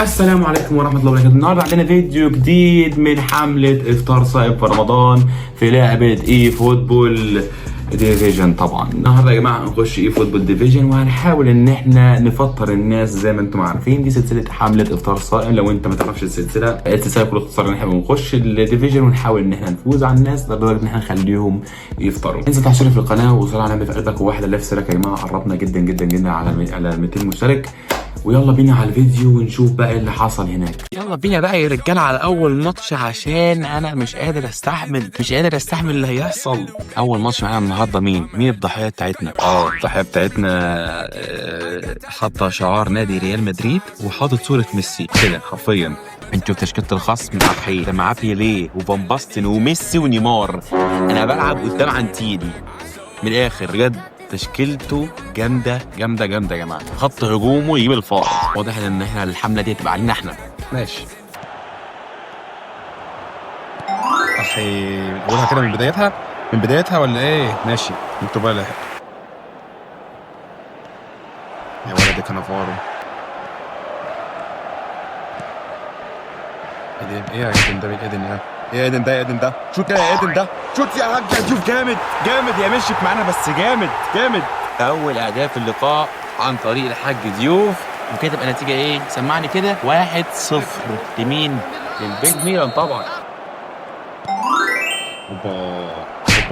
السلام عليكم ورحمة الله وبركاته. النهارده عندنا فيديو جديد من حملة افطار صائم في رمضان في لعبة eFootball Division. طبعا النهارده يا جماعة هنخش eFootball Division وهنحاول ان احنا نفطر الناس. زي ما انتم عارفين دي سلسلة حملة افطار صائم. لو انت ما تعرفش السلسلة بكل اختصار ان احنا بنخش ال division ونحاول ان احنا نفوز على الناس لدرجة ان احنا نخليهم يفطروا. انزل تحت في القناة وصلوا على النبي في قلبك وواحد الله في يا جماعة. قربنا جدا جدا جدا على 200 مشترك، ويلا بينا على الفيديو ونشوف بقى ايه اللي حصل هناك. يلا بينا بقى يا رجاله على اول ماتش، عشان انا مش قادر استحمل، مش قادر استحمل اللي هيحصل. اول ماتش معانا النهارده مين الضحية بتاعتنا؟ الضحية بتاعتنا حاطه شعار نادي ريال مدريد وحاطط صوره ميسي كده حرفيا. انتوا في تشكيله الخصم ده معاه بيليه وفان باستن وميسي ونيمار. انا بلعب قدام عنتيل من الاخر بجد. تشكيلته جامدة جامدة جامدة يا جماعة. خط هجومه يجيب الفار. واضح ان احنا الحملة دي هتبقى علينا احنا. ماشي اخي، نقولها كده من بدايتها، من بدايتها ولا ايه؟ ماشي انتوا بقى لاحق يا ولد كانافارو. ايه ايه يا ايدن ده؟ مين ايدن ده؟ ايه ايدن ده؟ يا ايدن ده شوت يا ايدن ده، شوت يا حاج شوف. جامد جامد يا مشيت معانا بس جامد جامد. اول اهداف اللقاء عن طريق الحاج ديوف، وكده تبقى النتيجة ايه؟ سمعني كده 1-0 لمين؟ للبيج ميلان طبعا. اوبا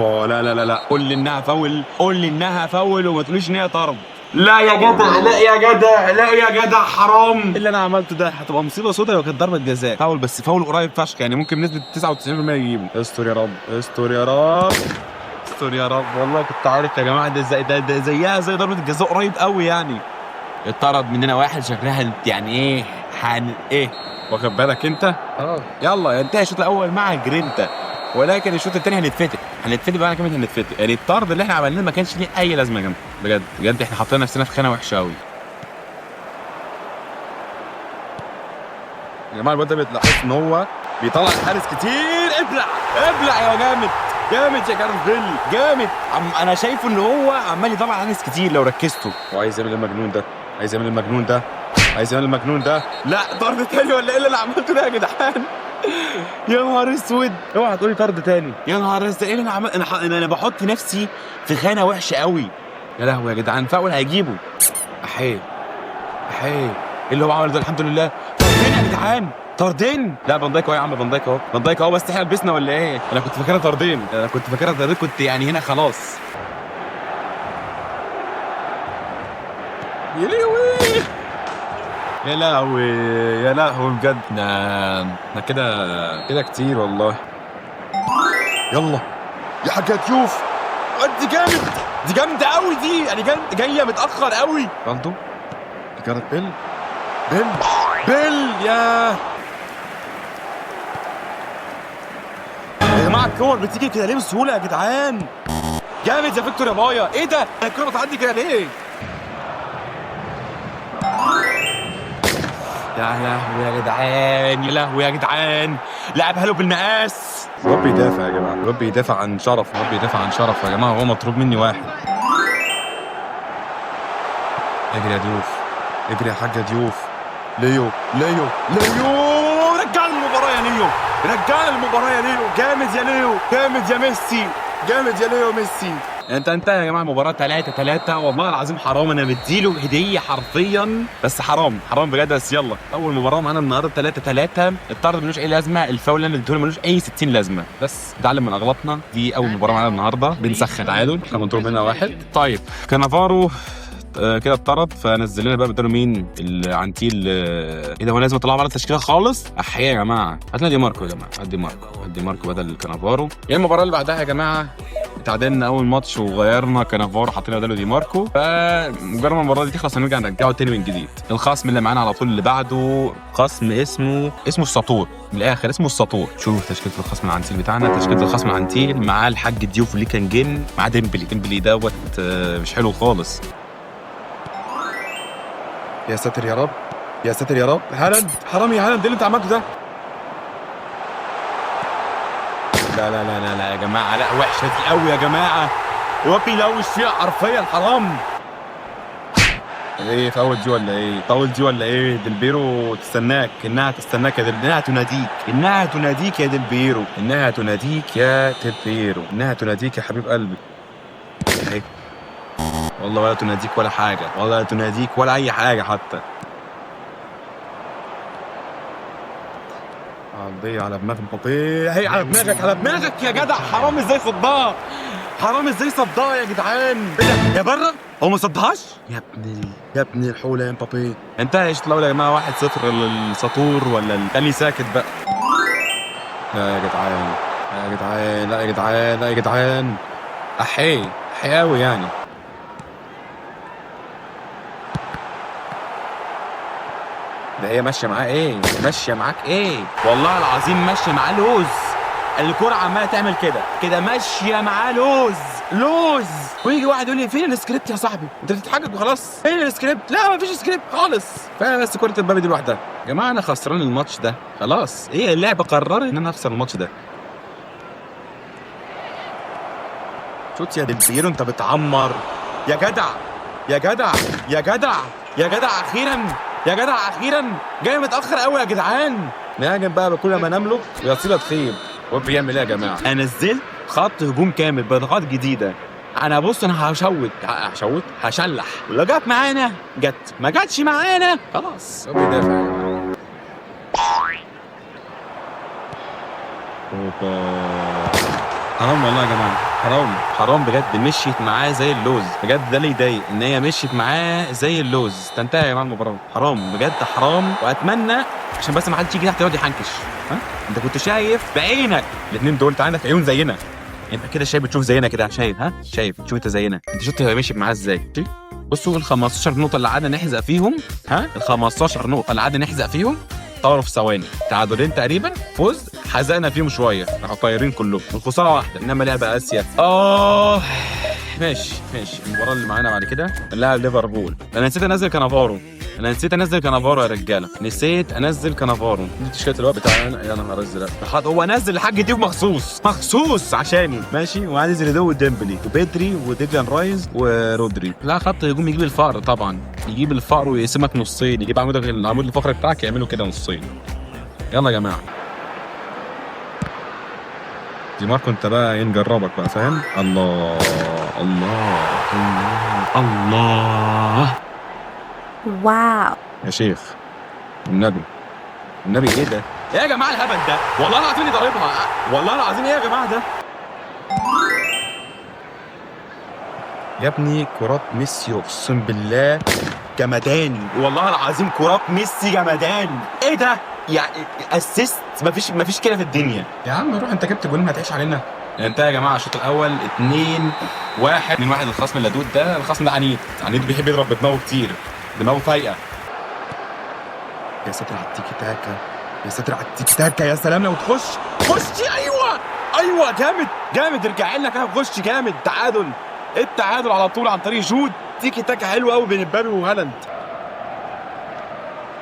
اوبا، لا لا لا لا، قول لي انها فاول، قول لي انها فاول وما تقوليش ان هي طرد. لا يا جدع، لا يا جدع، لا يا جدع، حرام اللي انا عملته ده هتبقى مصيبة سودا لو كانت ضربه جزاء. فاول بس فاول قريب فشخ، يعني ممكن بنسبة 99% يجيبه. استر يا رب، استر يا رب، استر يا رب. والله كنت عارف يا جماعة، ده زي ده زيها زي ضربه الجزاء، قريب قوي يعني. اتطرد مننا واحد شكلها يعني ايه حن ايه، واخد بالك انت؟ يلا ينتهي الشوط الاول مع جرينتا، ولكن الشوط الثاني هنتفتح، هنتفتح بقى كمان، هنتفتح. يعني الطرد اللي احنا عملناه ما كانش ليه اي لازمه يا جماعة، بجد بجد احنا حطينا نفسنا في خانه وحشة قوي يا جماعة. الواد ده بتلاحظ ان هو بيطلع الحارس كتير. ابلع ابلع يا جامد، جامد يا جارث بيل، جامد. انا شايفه ان هو عمال يطلع الحارس كتير لو ركزتوا. هو عايز يعمل المجنون ده، عايز يعمل المجنون ده، عايز يعمل المجنون ده. لا طرد تاني ولا ايه اللي انا عملته ده يا جدعان؟ يا نهار اسود، اوعى تقولي طرد تاني. يا نهار اسود، ايه اللي انا عمل؟ انا بحط نفسي في خانه وحشة قوي. يا لهوي يا جدعان، فاول هيجيبه. احيه احيه، ايه اللي هو عمله ده؟ الحمد لله. طردين يا جدعان، طردين. لا فان دايك اهو يا عم، فان دايك اهو، فان دايك اهو. بس احنا لبسنا ولا ايه؟ انا كنت فاكرها طردين، انا كنت فاكرها طردين، كنت يعني هنا خلاص. يا لهوي يا لهوي يا لهوي بجد. احنا كده كده كتير والله. يلا يا حاج ديوف، دي جامد، دي جامدة قوي دي، يعني جاية متاخر قوي. رونالدو جاريث بيل، بيل بيل. يا جماعة الكور بتيجي كده ليه بسهولة يا جدعان؟ جامد يا فيكتور يا بايا. ايه ده؟ الكورة بتعدي كده ليه؟ يا لهوي يا جدعان، يا لهوي يا جدعان، لعبها له بالمقاس. الواد بيدافع يا جماعة، الواد بيدافع عن شرف، الواد بيدافع عن شرف يا جماعة. هو مطلوب مني واحد. اجري يا ديوف، اجري يا حاج ديوف. ليو ليو ليو، رجعنا المباراة يا ليو، رجعنا المباراة يا ليو. جامد يا ليو، جامد يا ميسي، جامد يا ليو ميسي. انت انتهى يا جماعة المباراة 3-3. والله العظيم حرام، انا مديله هديه حرفيا، بس حرام حرام بجد. بس يلا، اول مباراة معانا النهارده 3-3. الطرد ملوش اي لازمه، الفاول اللي انا اديته ملوش اي 60 لازمه، بس نتعلم من اغلاطنا. دي اول مباراة معانا النهارده، بنسخن. تعادل، احنا مضروب منها واحد. طيب كانافارو كده اتطرد، فنزل لنا بقى بداله مين؟ العنتيل. ايه ده، هو لازم اطلعه بره التشكيلة خالص؟ احيا يا جماعة، هات لنا دي ماركو يا جماعة، هات دي ماركو، هات دي ماركو بدل كانافارو. يعني المباراة اللي بعدها يا جماعة تعادلنا اول ماتش وغيرنا كانافارو، حطينا بداله دي ماركو. فمجرد ما المباراة دي تخلص هنرجع نرجعه تاني من جديد. الخصم اللي معانا على طول اللي بعده خصم اسمه الساطور، من الاخر اسمه الساطور. شوف تشكيله الخصم العنتيل بتاعنا، تشكيله الخصم العنتيل معاه الحاج ديوف اللي كان جن، معاه ديمبلي. ديمبلي دوت مش حلو خالص. يا ساتر يا رب، يا ساتر يا رب. هالاند، حرام يا هالاند، ايه اللي انت عملته ده؟ لا لا لا لا لا يا جماعة، لا وحشة دي قوي يا جماعة. الواد بيلوش فيها حرفيا، حرام. ايه فاول دي ولا ايه؟ فاول دي ولا ايه؟ ديلبيرو تستناك، انها تستناك يا ديل، انها تناديك، انها تناديك يا ديلبيرو، انها تناديك يا ديلبيرو، انها تناديك يا حبيب قلبي. اهي والله ولا تناديك ولا حاجة، ولا تناديك ولا اي حاجة حتى. عرضية على دماغ مبابي، هي على دماغك، على دماغك يا جدع. حرام ازاي صدها، حرام ازاي صدها يا جدعان. ايه ده يا بره؟ هو ما صدهاش؟ يا ابن يا ابن الحوله يا مبابي. انتهى الشوط الاول يا جماعة 1-0 للسطور ولا التاني ساكت بقى. لا يا جدعان، لا يا جدعان، لا يا جدعان، لا يا جدعان. احي احي قوي يعني. ده هي ماشية معاه ايه؟ ماشية معاك ايه؟ والله العظيم ماشية معاه لوز. الكرة عماله تعمل كده كده، ماشية معاه لوز لوز. ويجي واحد يقول لي فين السكريبت يا صاحبي؟ انت بتتحجج وخلاص. فين السكريبت؟ لا مفيش سكريبت خالص. فانا بس كرة امبابي دي لوحدها. يا جماعة انا خسران الماتش ده خلاص. ايه اللعبة قررت ان انا اخسر الماتش ده. شوت يا ديلبيرو، انت بتعمر يا جدع، يا جدع، يا جدع، يا جدع، اخيرا يا جدع، اخيرا. جاي متاخر قوي يا جدعان. نهاجم بقى بكل ما نملك ويا صله خير. هو بيعمل ايه يا جماعة؟ انا نزلت خط هجوم كامل بطاقات جديدة. انا بص، انا هشوت هشوت هشلح، ولو جت معانا جت، ما جاتش معانا خلاص. هو بيدافع يا جماعة. اوبا، حرام والله يا جماعة، حرام حرام بجد. مشيت معاه زي اللوز بجد. ده اللي يضايق ان هي مشيت معاه زي اللوز. تنتهي يا جماعة المباراة، حرام بجد حرام. واتمنى عشان بس ما حدش يجي تحت يقعد يحنكش. ها انت كنت شايف بعينك الاثنين دول، انت عندك عيون زينا، انت كده شايف، بتشوف زينا كده، شايف؟ ها شايف، شوف انت زينا، انت شفت هي مشيت معاه ازاي. بصوا ال 15 نقطة اللي قعدنا نحزق فيهم، ها ال 15 نقطة اللي قعدنا نحزق فيهم طاروا في ثواني. تعادلين تقريبا، فوز حزقنا فيهم شوية، راحوا طايرين كلهم، الخسارة واحدة. انما لعبه قاسية. ماشي ماشي. المباراة اللي معانا بعد كده نلعب ليفربول. انا نسيت انزل كانافارو، انا نسيت انزل كانافارو يا رجاله، نسيت انزل كانافارو. دي تشكيله الوقت بتاعنا. يا نهار ازرق، هو نزل الحاج دي مخصوص مخصوص عشاني. ماشي، وعايز ريدو وديمبلي وبيدري وديكلان رايز ورودري. لا خط هجوم يجيب الفقر طبعا، يجيب الفقر ويقسمك نصين، يجيب عمودك العمود الفقري بتاعك يعمله كده نصين. يلا يا جماعة، دي ماركو انت بقى ايه، نجربك بقى فاهم. الله الله الله الله، wow يا شيخ النبي النبي، ايه ده؟ ايه يا جماعة الهبل ده؟ والله العظيم اللي ضاربها، والله العظيم ايه يا جماعة ده؟ يا ابني كرات ميسي اقسم بالله جمدان، والله العظيم كرات ميسي جمدان. ايه ده؟ يعني assist، مفيش كده في الدنيا. يا عم روح انت جبت جولين هتعيش علينا. انتهى يا جماعة الشوط الاول 2-1. 2-1 الخصم اللدود ده، الخصم ده عنيد عنيد، بيحب يضرب بدماغه كتير، دماغه فايقه. يا ساتر على التيكي تاكا، يا ساتر على التيكي تاكا، يا سلام لو تخش خش. ايوه ايوه جامد جامد، ارجع لنا كده خش جامد. تعادل، التعادل على طول عن طريق جود. تيكي تاكا حلو قوي بين امبابي وهالاند.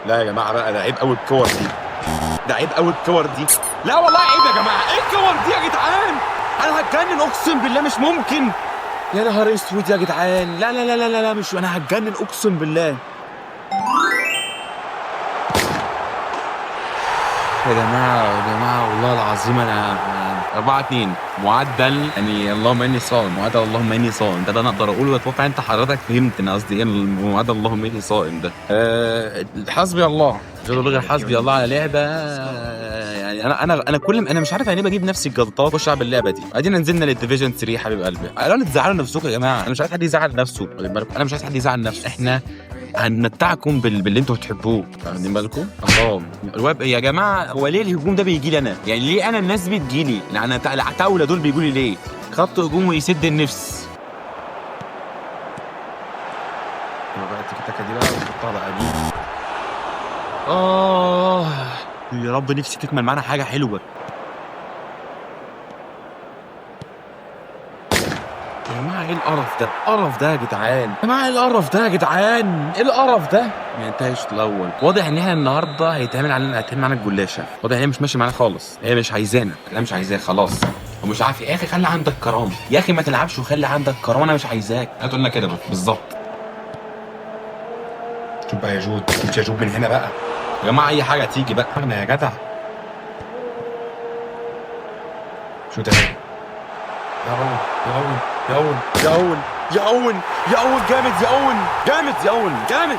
لا يا جماعة بقى، ده عيب قوي الكور دي، ده عيب قوي الكور دي. لا والله عيب يا جماعة، ايه الكور دي يا جدعان؟ انا هتجنن اقسم بالله، مش ممكن. يا نهار اسود يا جدعان، لا لا لا لا لا، مش انا هتجنن اقسم بالله. يا جماعة يا جماعة والله العظيم انا 4-2 معدل، يعني اللهم اني صائم، معدل اللهم اني صائم ده اللي انا اقدر اقوله. واتوقع انت حضرتك فهمت انا قصدي ايه المعدل اللهم اني صائم ده. حسبي الله، غير حسبي الله على لعبه. يعني انا كل انا مش عارف يعني ايه بجيب نفسي الجلطات واخش العب اللعبة دي. ادينا نزلنا لل division 3 حبيب قلبي. قالوا تزعلوا نفسكم يا جماعة، انا مش عايز حد يزعل نفسه، واخدين بالكم؟ انا مش عايز حد يزعل نفسه. احنا هنمتعكم باللي انتوا بتحبوه، واخدين بالكم؟ الله الواب يا جماعة، هو ليه الهجوم ده بيجي لي انا؟ يعني ليه انا الناس بتجي لي؟ يعني العتاوله دول بيجوا لي ليه؟ خط هجوم ويسد النفس. بقى التيكي تاكا دي بقى وتحطها بقى دي. يا رب نفسي تكمل معانا حاجة حلوة. يا جماعة ايه القرف ده؟ القرف ده يا جدعان، يا جماعة ايه القرف ده يا جدعان؟ ايه القرف ده؟ ما انتهى الشوط الاول. واضح ان احنا النهارده هيتعمل علينا، هيتعمل معانا الجلاشه، واضح ان هي مش ماشية معانا خالص، هي مش عايزانا، لا مش عايزاك خلاص، ومش عارف يا اخي خلي عندك كرامة، يا اخي ما تلعبش وخلي عندك كرامة، انا مش عايزاك. هتقول لنا كده بالظبط. شوف بقى يا جود، شوف يا جود من هنا بقى يا جماعه، اي حاجة تيجي بقى انا يا جدع. شو ده؟ يا اون يا اون يا اون يا اون يا اون يا اون، جامد يا اون، جامد يا اون، جامد.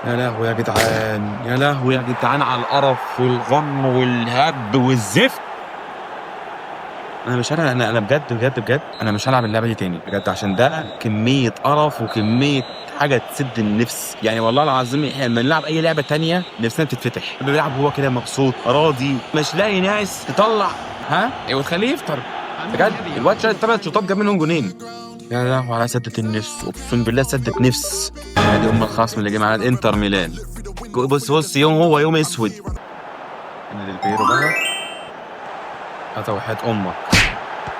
يا لهوي يا جدعان، يا لهوي يا جدعان على القرف والغم والهب والزفت. انا مش انا انا بجد بجد بجد انا مش هلعب اللعبة دي تاني بجد، عشان ده كمية قرف وكمية حاجة تسد النفس. يعني والله العظيم احنا لما نلعب اي لعبه تانية نفسنا بتتفتح، بنلعب هو كده مبسوط راضي، مش لاقي ناس تطلع ها وتخليه يفطر بجد. الواد شايل 8 شوطات جاب منهم جونين. يا لهوي على سدة النفس، اقسم بالله سدة نفس. ادي ام الخصم اللي جه معانا انتر ميلان. بص بص، يوم هو يوم اسود. انا للبيرو بقى. هات وحياة امك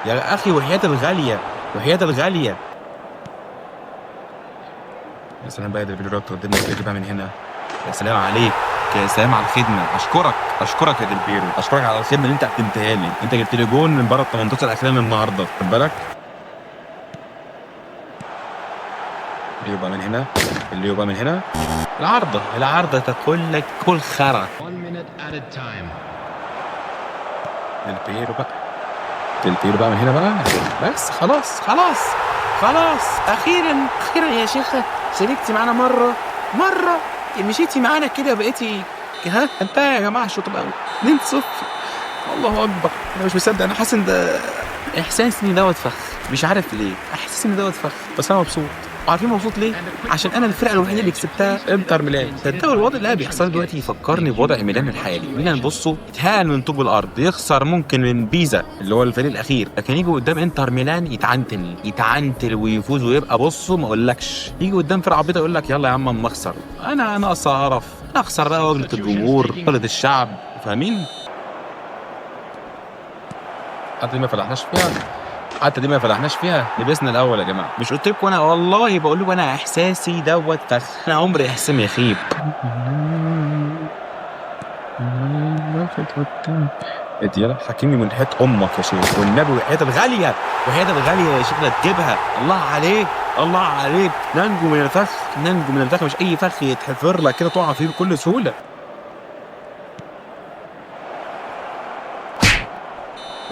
يا اخي، وحياة الغالية، وحياة الغالية. يا سلام بقى يا ديل بيرو، تقدمنا وتيجي بقى من هنا. يا سلام عليك، يا سلام على الخدمة. اشكرك، اشكرك يا ديل بيرو، اشكرك على الخدمة اللي انت قدمتها لي. انت جبت لي جون من بره ال 18 اخيرا النهارده، خد بالك. اللي يبقى من هنا، اللي يبقى من هنا. العارضة، العارضة تقول لك كل خرا. ديل بيرو بقى، ديل بيرو بقى من هنا بقى. بس خلاص خلاص خلاص، اخيرا اخيرا يا شيخة شاركتي معانا مرة، مرة مشيتي معانا كده بقيتي ها. انتهى يا جماعة الشوط الأول 2-0. الله أكبر، أنا مش مصدق، أنا حاسس إن ده إحساس إن دوت فخ، مش عارف ليه إحساس إن دوت فخ، بس أنا مبسوط. وعارفين مبسوط ليه؟ عشان انا الفرقة الوحيدة اللي كسبتها انتر ميلان. صدقوا الوضع اللي بيحصل دلوقتي يفكرني بوضع ميلان الحالي. ميلان بصوا يتهان من طوب الارض، يخسر ممكن من بيزا اللي هو الفريق الاخير، لكن يجي قدام انتر ميلان يتعنتل يتعنتل ويفوز ويبقى بصوا ما اقولكش. يجي قدام فرقه عبيطه يقول لك يلا يا عم اما اخسر، انا اقرف، انا اخسر بقى واجهه الجمهور، واجهه الشعب، فاهمين؟ حتى دي ما فلحناش فيها، حتى دي ما فلحناش فيها، لبسنا الاول يا جماعة. مش قلت لكم انا والله بقول لكم انا احساسي دوت فخ، انا عمري احساسي ما يخيب. ادي يلا حكيمي من حياة امك يا شيخ، والنبي وحياة الغالية، وحياة الغالية يا شيخ لا تجيبها. الله عليك، الله عليك. ننجو من الفخ، ننجو من الفخ، مش اي فخ يتحفر لك كده تقع فيه بكل سهولة.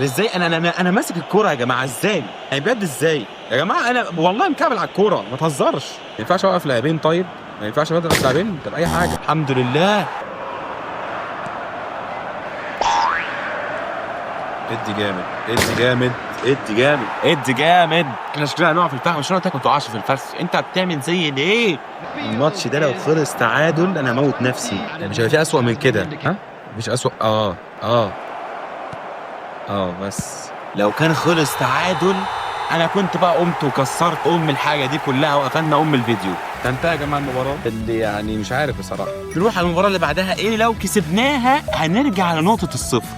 ازاي انا انا انا ماسك الكورة يا جماعة؟ ازاي؟ يعني بجد ازاي؟ يا جماعة انا والله مكعبل على الكورة، ما تهزرش. ما ينفعش اوقف لاعبين؟ طيب ما ينفعش اوقف لاعبين؟ طب اي حاجة. الحمد لله. ادي جامد، ادي جامد، ادي جامد، ادي جامد. احنا شكلنا هنقع في الفخ، مش انا قلت لك ما تقعش في الفخ، انت بتعمل زي ليه؟ الماتش ده لو خلص تعادل انا هموت نفسي، مش هيبقى في اسوأ من كده. ها؟ مفيش اسوأ. بس لو كان خلص تعادل انا كنت بقى قمت وكسرت ام الحاجة دي كلها وقفلنا ام الفيديو. ده انتهى يا جماعة المباراة اللي يعني مش عارف بصراحة. نروح على المباراة اللي بعدها، ايه لو كسبناها هنرجع لنقطة الصفر.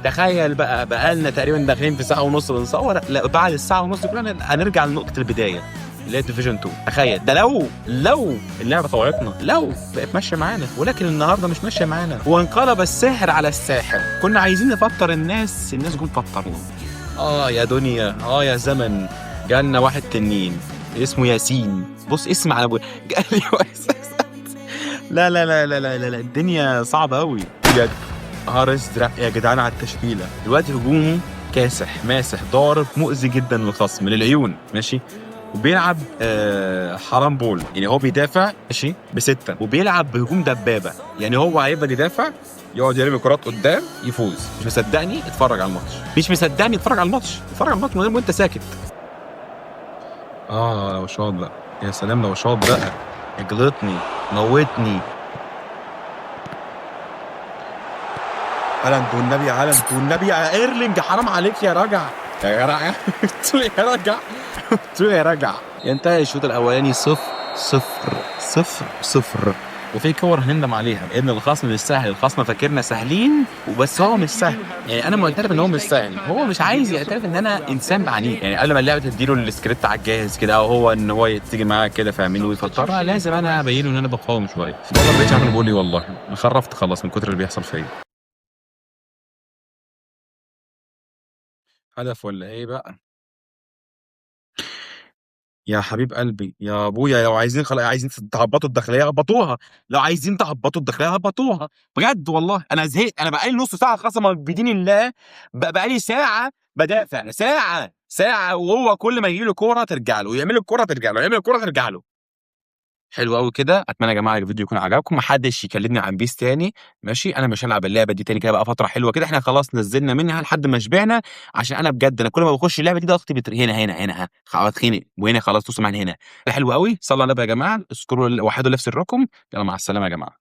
تخيل بقى، بقالنا تقريبا داخلين في ساعة ونص بنصور، لا بعد الساعة ونص كلها هنرجع لنقطة البداية اللي هي division 2. تخيل ده لو اللعبة طوعتنا، لو بقت ماشية معانا، ولكن النهارده مش ماشية معانا وانقلب الساحر على الساحر. كنا عايزين نفطر الناس، الناس جم فطرونا. يا دنيا، يا زمن. جالنا واحد تنين اسمه ياسين، بص اسم على ابو جالي. لا لا لا لا لا لا، الدنيا صعبة قوي بجد. هارس يا جدعان على التشكيلة دلوقتي، هجومه كاسح ماسح ضارب مؤذي جدا للخصم للعيون، ماشي. وبيلعب حرام بول، يعني هو بيدافع ماشي ب6 وبيلعب بهجوم دبابة، يعني هو هيفضل يدافع يقعد يرمي كرات قدام يفوز. مش مصدقني؟ اتفرج على الماتش. مش مصدقني؟ اتفرج على الماتش، اتفرج على الماتش من غير ما انت ساكت. لو شاط بقى، يا سلام لو شاط بقى، اجلطني موتني. هالاند والنبي، هالاند والنبي يا ايرلينج، حرام عليك يا رجع، يا رجع، يا رجع، يا رجع. ينتهي الشوط الاولاني 0 0 0 0، وفي كور هنندم عليها لان الخصم مش سهل. الخصم فاكرنا سهلين وبس، هو مش سهل. يعني انا معترف ان هو مش سهل، هو مش عايز يعترف ان انا انسان عنيد. يعني قبل ما اللعبة تديله السكريبت على الجاهز كده، او هو ان هو تيجي معاه كده فاهمين ويفطرها، لازم انا ابينه ان انا بقاوم شوية. والله ما بقتش عارف انا بقول ايه، والله خرفت خلاص من كتر اللي بيحصل فيا. هدف ولا ايه بقى؟ يا حبيب قلبي يا ابويا، لو عايزين عايزين تهبطوا الداخلية هبطوها، لو عايزين تهبطوا الداخلية هبطوها، بجد والله انا زهقت. انا بقالي نص ساعة قسما بدين الله، بقالي ساعة بدافع، ساعة ساعه، وهو كل ما يجي له كورة ترجع له، يعمل الكورة ترجع له، يعمل الكورة ترجع له. حلو قوي كده. اتمنى يا جماعة الفيديو يكون عجبكم، محدش يكلمني عن PES تاني، ماشي؟ انا مش هلعب اللعبة دي تاني كده بقى فترة حلوة كده، احنا خلاص نزلنا منها لحد ما شبعنا، عشان انا بجد انا كل ما بخش اللعبة دي ضغطي هنا هنا هنا، ها اتخنق، وهنا خلاص توصل معانا هنا. حلو قوي. صلوا على النبي يا جماعه، اذكروا وحدوا نفس الرقم. يلا مع السلامة يا جماعة.